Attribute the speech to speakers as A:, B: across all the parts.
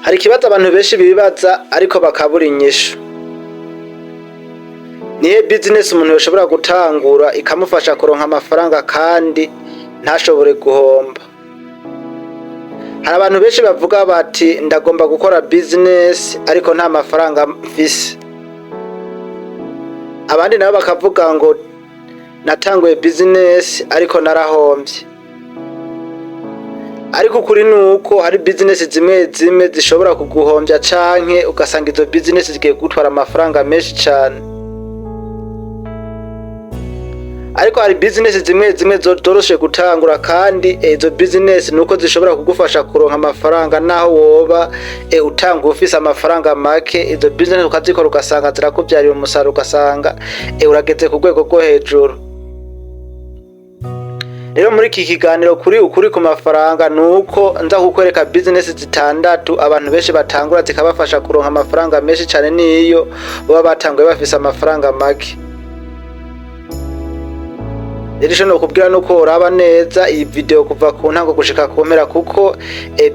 A: Hari ikibazo abantu benshi bibaza ariko bakabura inyishu. Nihe business umuntu yoshobora gutangura ikamufasha kuronka amafaranga kandi ntashobore guhomba? Hari abantu benshi bavuga bati: "Ndagomba gukora business, ariko nta mafaranga mfise." Abandi nabo bakavuga ngo: "Natanguye business, ariko narahomvye." Ariko ukuri nuko hari business zimwe zimwe zishobora kuguhomvya, canke ugasanga izo business zigiye kugutwara amafaranga menshi cane. Ariko hari business zimwe zimwe zoroshe gutangura, kandi izo business nuko zishobora kugufasha kuronka amafaranga naho woba utanga ufise amafaranga make. Izo business ukazikora, ugasanga zirakuvyarira umusaruro, ugasanga urageze ku rwego rwo hejuru. Rero muri iki kiganiro kuri Ukuri ku Mafaranga, nuko nza kukwereka business zitandatu abantu benshi batangura zikabafasha kuronka amafaranga menshi cane, niyo baba batanguye bafise amafaranga make. Rero ico nokubwira nuko woraba neza iyi video kuva ku ntango gushika ku mpera, kuko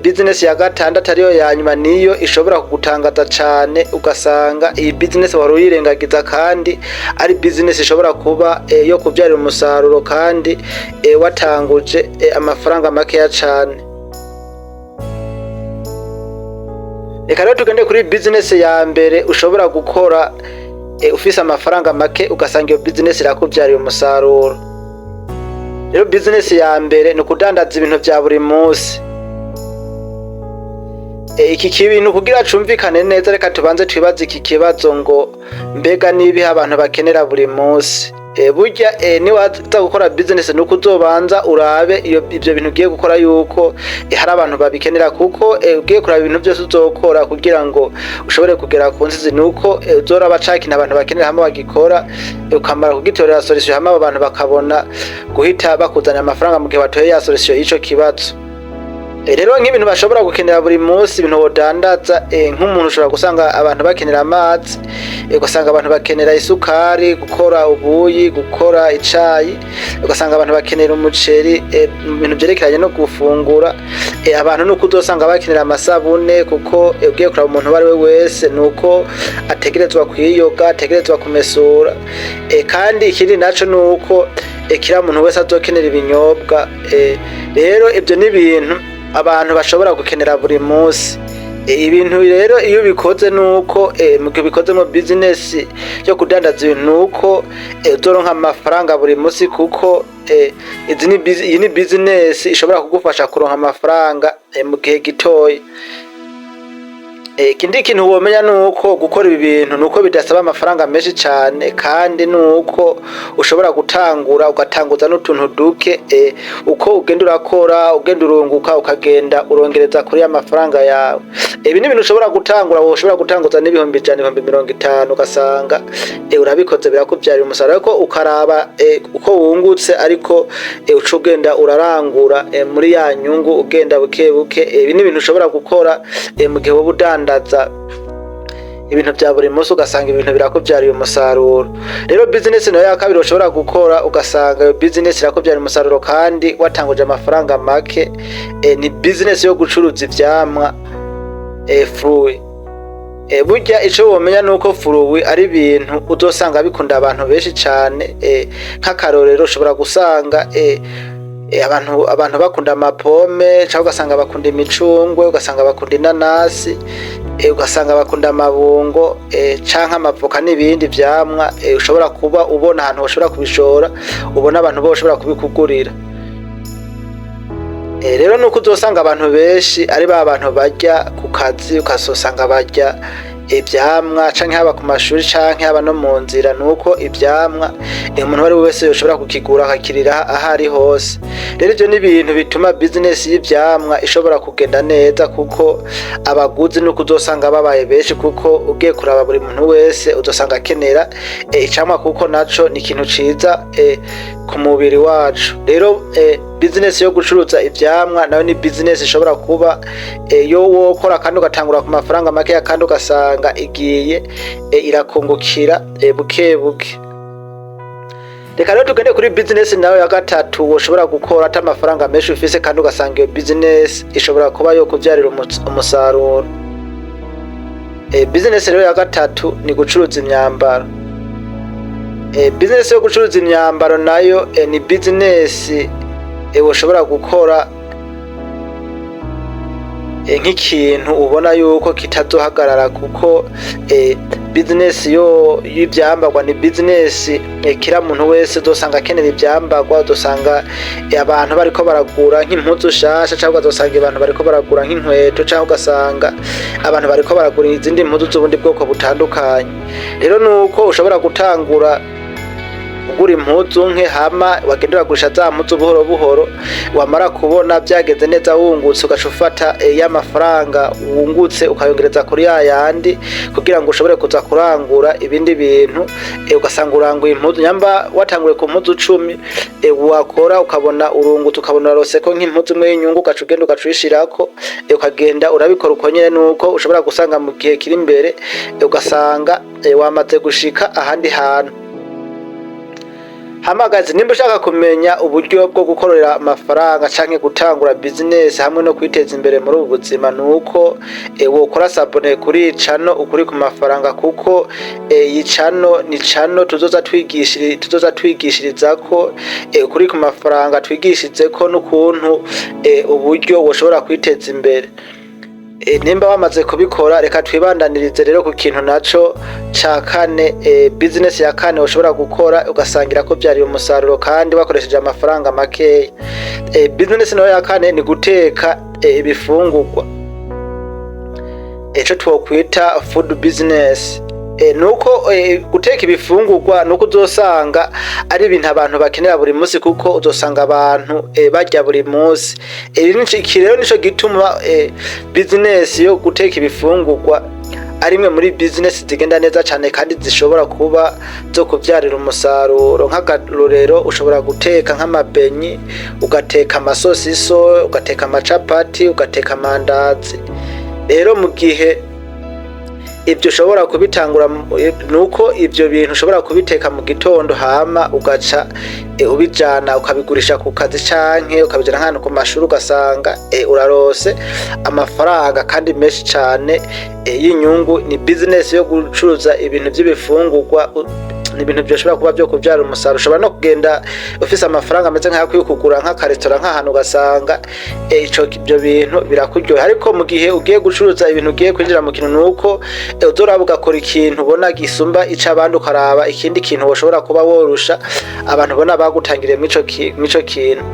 A: business ya gatandatu, ariyo ya nyuma, niyo ishobora kugutangaza cane, ugasanga iyi business wari uyirengagiza kandi ari business ishobora kuba yo kuvyarira umusaruro kandi watanguje amafaranga makeya cane. Reka rero tugende kuri business ya mbere ushobora gukora ufise amafaranga make, ugasanga iyo business irakuvyarira umusaruro. Rero business ya mbere ni ukudandaza ibintu vya buri munsi. Iki kintu kugira cumvikane neza, reka tubanze twibaze iki kibazo ngo: mbega nibihe abantu bakenera buri munsi? Burya niwaza gukora business, nuko uzobanza urabe iyo ivyo bintu ugiye gukora yuko hari abantu babikenera, kuko ugiye kuraba ibintu vyose uzokora kugira ngo ushobore kugera ku nzizi, nuko uzoraba ca kintu abantu bakenera, hamwe bagikora, ukamara kugitorera solution, hamwe abo bantu bakabona guhita bakuzanira amafaranga mu gihe watoye ya solution y'ico kibazo. Rero nk'ibintu bashobora gukenera buri munsi, ibintu wodandaza, nk'umuntu ushobora gusanga abantu bakenera amazi, ugasanga abantu bakenera isukari, gukora ubuyi, gukora icayi, ugasanga abantu bakenera umuceri, mu bintu vyerekeranye no gufungura. Abantu nuko uzosanga bakenera amasabune, kuko ugiye kuraba umuntu uwo ari we wese nuko ategerezwa kwiyoga, ategerezwa kumesura. Kandi ikindi naco nuko kira muntu wese azokenera ibinyobwa. Rero ivyo ni ibintu abantu bashobora gukenera buri munsi. Ibintu rero iyo ubikoze, nuko mu gihe ubikoze mu business yo kudandaza ibintu, nuko uzoronka amafaranga buri munsi, kuko izi ni iyi ni business ishobora kugufasha kuronka amafaranga mu gihe gitoya. Ikindi kintu womenya nuko gukora ibi bintu nuko bidasaba amafaranga menshi cane, kandi nuko ushobora gutangura, ugatanguza n'utuntu duke. Uko ugenda urakora, ugenda urunguka, ukagenda urongereza kuri ya mafaranga yawe. Ibi ni ibintu ushobora gutangura, woshobora gutanguza n'100,000, 50,000, ugasanga urabikoze birakuvyarira umusaruro, ariko ukaraba uko wungutse, ariko uca ugenda urarangura muri ya nyungu, ugenda buke buke. Ibi ni ibintu ushobora gukora mu gihe woba udandaza ibintu vya buri munsi, ugasanga ibintu birakuvyariye umusaruro. Rero business nayo ya kabiri ushobora gukora, ugasanga iyo business irakuvyara umusaruro kandi watanguje amafaranga make, ni business yo gucuruza ivyamwa, fruit. Burya ico womenya nuko fruit ari ibintu uzosanga bikunda abantu benshi cane. Nk'akarorero, ushobora gusanga abantu bakunda amapome, canke ugasanga bakunda imicungwe, ugasanga bakunda inanasi, ugasanga bakunda amabungo, canke amavoka n'ibindi vyamwa. Ushobora kuba ubona ahantu ushobora kubishora, ubona abantu boshobora kubikugurira. Rero nuko uzosanga abantu benshi ari ba bantu barya ku kazi, ukazosanga barya ivyamwa, canke haba ku mashuri, canke haba no mu nzira. Nuko ivyamwa umuntu uwo ari we wese yoshobora kukigura akakirira aho ari hose. Rero ivyo ni ibintu bituma business y'ivyamwa ishobora kugenda neza, kuko abaguzi nuko uzosanga babaye benshi, kuko ugiye kuraba buri muntu wese uzosanga akenera icamwa, kuko naco ni ikintu ciza ku mubiri wacu. Rero business yo gucuruza ivyamwa nayo ni business ishobora kuba yo wokora kandi ugatangura ku mafaranga makeya, kandi ugasanga igiye irakungukira buke buke. Reka rero tugende kuri business nawe ya gatatu woshobora gukora ata amafaranga menshi ufise, kandi ugasanga iyo business ishobora kuba yo kuvyarira umusaruro. Business rero ya gatatu ni gucuruza imyambaro. Business yo gucuruza imyambaro nayo ni business woshobora gukora nk'ikintu ubona yuko kitazohagarara, kuko business yo y'ivyambarwa ni business kira muntu wese uzosanga akenera ivyambarwa. Uzosanga abantu bariko baragura nk'impuzu shasha, canke ukazosanga abantu bariko baragura nk'inkweto, canke ugasanga abantu bariko baragura izindi mpuzu z'ubundi bwoko butandukanye. Rero nuko ushobora gutangura ugura impuzu nke, hama wagenda uragurisha za mpuzu buhoro buhoro. Wamara kubona vyagenze neza, wungutse, ugaca ufata ya mafaranga wungutse ukayongereza kuri ya yandi kugira ngo ushobore kuza kurangura ibindi bintu. Ugasanga uranguye impuzu, nyamba watanguye ku mpuzu 10, wakora ukabona urungutse, ukabona uraroseko nk'impuzu imwe y'inyungu, ugaca ugenda ugaca uyishirako, ukagenda urabikora uko nyene. Nuko ushobora gusanga mu gihe kiri imbere ugasanga wamaze gushika ahandi hantu. Hamagaze nimba ushaka kumenya uburyo bwo gukorera amafaranga canke gutangura business hamwe no kwiteza imbere muri ubu buzima, nuko wokora s'abonner kuri channel Ukuri ku Mafaranga, kuko iyi channel ni channel tuzoza twigishirizako ukuri ku mafaranga, twigishirizeko n'ukuntu uburyo woshobora kwiteza imbere. Nimba wamaze kubikora, reka twibandanirize rero ku kintu naco ca kane, business ya kane ushobora gukora ugasangira ko vyarira umusaruro kandi wakoresheje amafaranga makeya. Business nayo ya kane ni guteka ibifungurwa, ico twokwita food business. Nuko guteka ibifungurwa nuko uzosanga ari ibintu abantu bakenera buri munsi, kuko uzosanga abantu barya buri munsi. Iki rero nico gituma business yo guteka ibifungurwa ari imwe muri business zigenda neza cane kandi zishobora kuba zo kuvyarira umusaruro. Nk'akarorero, ushobora guteka nk'amabenyi, ugateka amasosiso, ugateka amacapati, ugateka amandazi. Rero mu gihe ibyo ushobora kubitangura, nuko ivyo bintu ushobora kubiteka mu gitondo, hama ugaca ubijana ukabigurisha ku kazi canke ukabijana nk'ahantu ku mashuri, ugasanga urarose amafaranga kandi menshi cane y'inyungu. Ni business yo gucuruza ibintu vy'ibifungurwa, ni ibintu vyoshobora kuba vyo kuvyara umusaruro. Ushobora no kugenda ufise amafaranga ameze nk'ayakwiye kugura nk'akaresitora nk'ahantu, ugasanga ico ivyo bintu birakuryohera. Ariko mu gihe ugiye gucuruza ibintu, ugiye kwinjira mu kintu, nuko uzoraba ugakora ikintu ubona gisumba ic'abandi, ukaraba ikindi kintu woshobora kuba worusha abantu ubona bagutangiriye mw'ico kintu.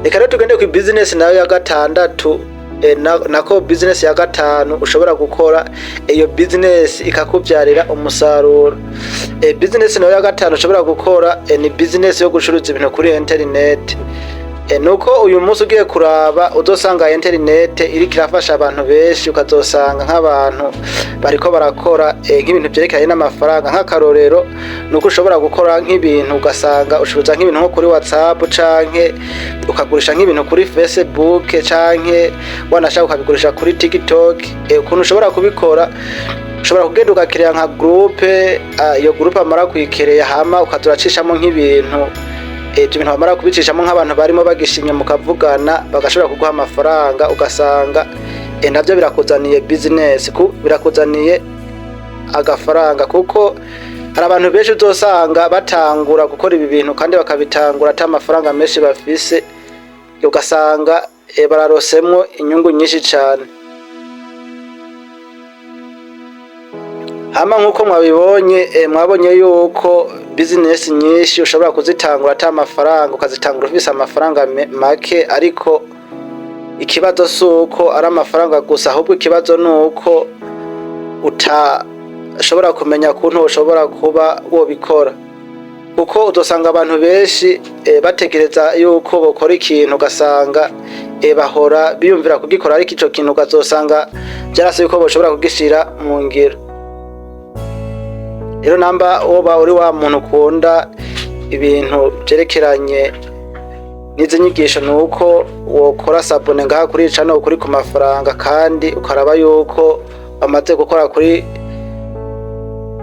A: Reka rero tugende ku business nayo ya gatandatu, nako business ya gatanu ushobora gukora, iyo business ikakuvyarira umusaruro. Business nayo ya gatanu ushobora gukora ni business yo gucuruza ibintu kuri internet. Nuko uyu munsi ugiye kuraba uzosanga internet iriko irafasha abantu benshi, ukazosanga nk'abantu bariko barakora nk'ibintu vyerekeranye n'amafaranga. Nk'akarorero, nuko ushobora gukora nk'ibintu, ugasanga ucuruza nk'ibintu nko kuri WhatsApp, canke ukagurisha nk'ibintu kuri Facebook, canke wanashaka ukabigurisha kuri TikTok. Ukuntu ushobora kubikora, ushobora kugenda ugakereya nka groupe. Iyo groupe amara kuyikereya, hama ukaza uracishamo nk'ibintu. Ivyo bintu bamara kubicishamo, nk'abantu barimo bagishimye, mukavugana, bagashobora kuguha amafaranga, ugasanga navyo birakuzaniye business, birakuzaniye agafaranga, kuko hari abantu benshi uzosanga batangura gukora ibi bintu kandi bakabitangura ata amafaranga menshi bafise, ugasanga bararosemwo inyungu nyinshi cane. Hama nk'uko mwabibonye, mwabonye yuko business nyinshi ushobora kuzitangura ata amafaranga, ukazitangura ufise amafaranga make. Ariko ikibazo si uko ari amafaranga gusa, ahubwo ikibazo ni uko utashobora kumenya ukuntu ushobora kuba wobikora, kuko uzosanga abantu benshi batekereza yuko bokora ikintu, ugasanga bahora biyumvira kugikora, ariko ico kintu ukazosanga vyarase yuko boshobora kugishira mu ngiro. Rero namba woba uri wa muntu ukunda ibintu vyerekeranye n'izi nyigisho, nuko wokora s'abonner ngaha kuri channel Ukuri ku Mafaranga, kandi ukaraba yuko wamaze gukora kuri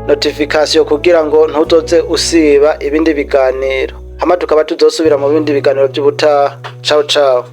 A: notification kugira ngo ntuzoze usiba ibindi biganiro. Hama tukaba tuzosubira mu bindi biganiro vy'ubutaha. Ciao ciao.